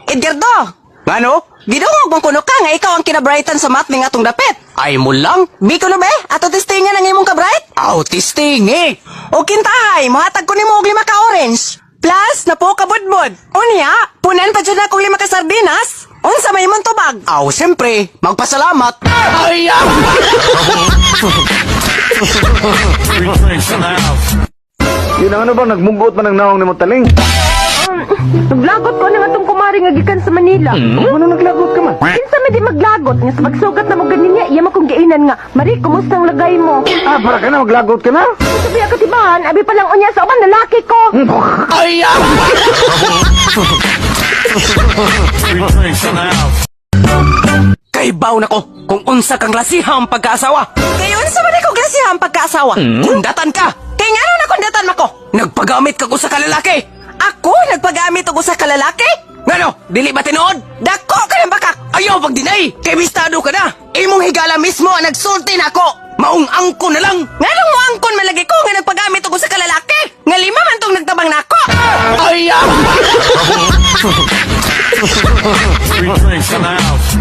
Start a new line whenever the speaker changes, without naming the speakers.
Edgardo!
Ngano?
Gidungog mong kuno ka nga ikaw ang kinabrightan sa math ning atong dapit.
Ay mo lang?
Biko na be, ato testingan ang imong kabright.
Aw, testing eh.
O kintahay, mohatag ko nimo og lima ka orange. Plus, napo ka budbud. Unya, punan pa jud na kog lima ka sardinas. Unsa may imong tubag?
Aw, siyempre, magpasalamat. Ay, ah!
Three drinks in the house.
Yun ang ano bang nagmugot man ang naong nimo, Taling?
Naglagot ko na nga tong kumari nga gikan sa Manila.
Ano naglagot ka man?
Kinsa may di maglagot nga sa pagsugat na mo ganin niya, iya mo kong giinan nga, "Mari, kumusta ang lagay mo?"
Ah, para ka na maglagot ka na?
Sabi ka tibahan, abi pa lang unya sa uban lalaki ko.
Ay, ah!
Three drinks in the house.
Kay baw na ko kung unsa kang lasiha ang pagkaasawa.
Kay unsa man ko grasya ang pagkaasawa?
Kundatan ka.
Kay ngano na kundatan mako?
Nagpagamit ka ko sa kalalaki.
Ako nagpagamit og usa ka lalaki?
Ngano? Dili ba tinuod?
Dako ka ng bakak.
Ayaw pag-deny. Kay bistado ka na. Imong higala mismo ang nagsulti nako. Maong angko na lang.
Nganong moangkon malagi ko nga nagpagamit og usa ka lalaki? Nga lima man tong nagtabang nako.
Ay, ah!
Three drinks in the house.